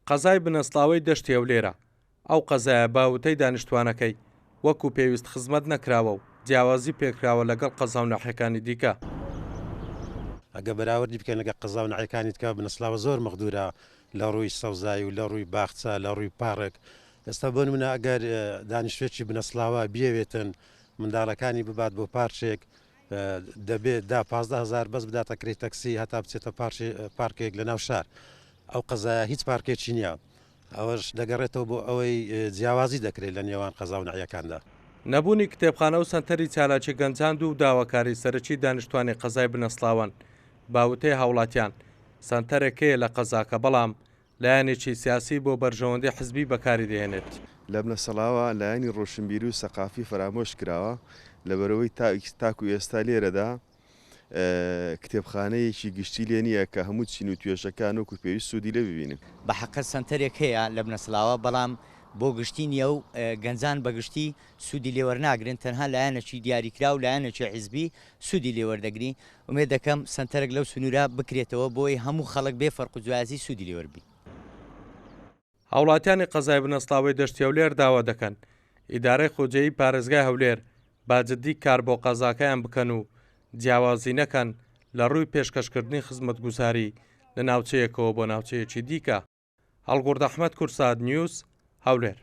قەزای بنەسڵاوەی دەشتی هەولێرە، ئەو قەزایە بە وتەی دانیشتوانەکەی وەکو پێویست خزمەت نەکراوە و جیاوازی پێکراوە لەگەڵ قەزا و ناحیەکانی دیکە. ئەگەر بەراوردی بکەین لەگەڵ قەزا و ناحیەکانی دیکە بنەسڵاوە زۆر مەغدورە لە ڕووی سەوزایی و لە ڕووی باخچە لە ڕووی پارک ئێستا بۆ نمونە ئەگەر دانیشتوێکی بنەسڵاوە بیەوێتن منداڵەکانی ببات بۆ پارچێک دەبێت دا 15 هزار بەس بداتە کرێی تەکسی هەتا بچێتە پارکێک لە ناو شار ئەو قەزایە هیچ پارکێکی نییە ئەوەش دەگەڕێتەوە بۆ ئەوەی جیاوازی دەکرێت لە نێوان قەزا و ناحیەکاندا. نەبوونی کتێبخانە و سەنتەری چالاکی گەنجان دوو داواکاری سەرەکی دانیشتوانی قەزای بنەسڵاوەن، بە وتەی هاوڵاتیان، سەنتەرێک هەیە لە قەزاکە بەڵام لایەنێکی سیاسی بۆ بەرژەوەندی حزبی بەکاری دەهێنێت. لە بنەسەڵاوە لایەنی ڕۆشنبیری و سەقافی فەرامۆش کراوە، لەبەرئەوەی تاکو ئێستا لێرەدا کتێبخانەیەکی گشتی لێ نییە کە هەموو چین و توێژەکان وەکو پێویست سوودی لێ ببینن. بە حەقە سەنتەرێک هەیە لە بنەسڵاوە بەڵام بۆ گشتی نییە و گەنجان بە گشتی سوودی لێ وەرناگرن تەنها لایەنەکی دیاریکراو لایەنێکی حیزبی سوودی لێ وەردەگری ئومێد دەکەم سەنتەرێک لەو سنوورە بکرێتەوە بۆی هەموو خەڵک بێ فەرق و جیاوازی سوودی لێ وەربگرن. هاوڵاتیانی قەزای بنەسڵاوەی دەشتی هەولێر داوا دەکەن ئیدارەی خۆجێیی پارێزگای هەولێر بە جددی کار بۆ قەزاکەیان بکەن و جیاوازی نەکەن لە ڕووی پێشکەشکردنی خزمەتگوزاری لە ناوچەیەکەوە بۆ ناوچەیەکی دیکە. هەڵگوڕد ئەحمەد، کوردسات نیوز، هەولێر.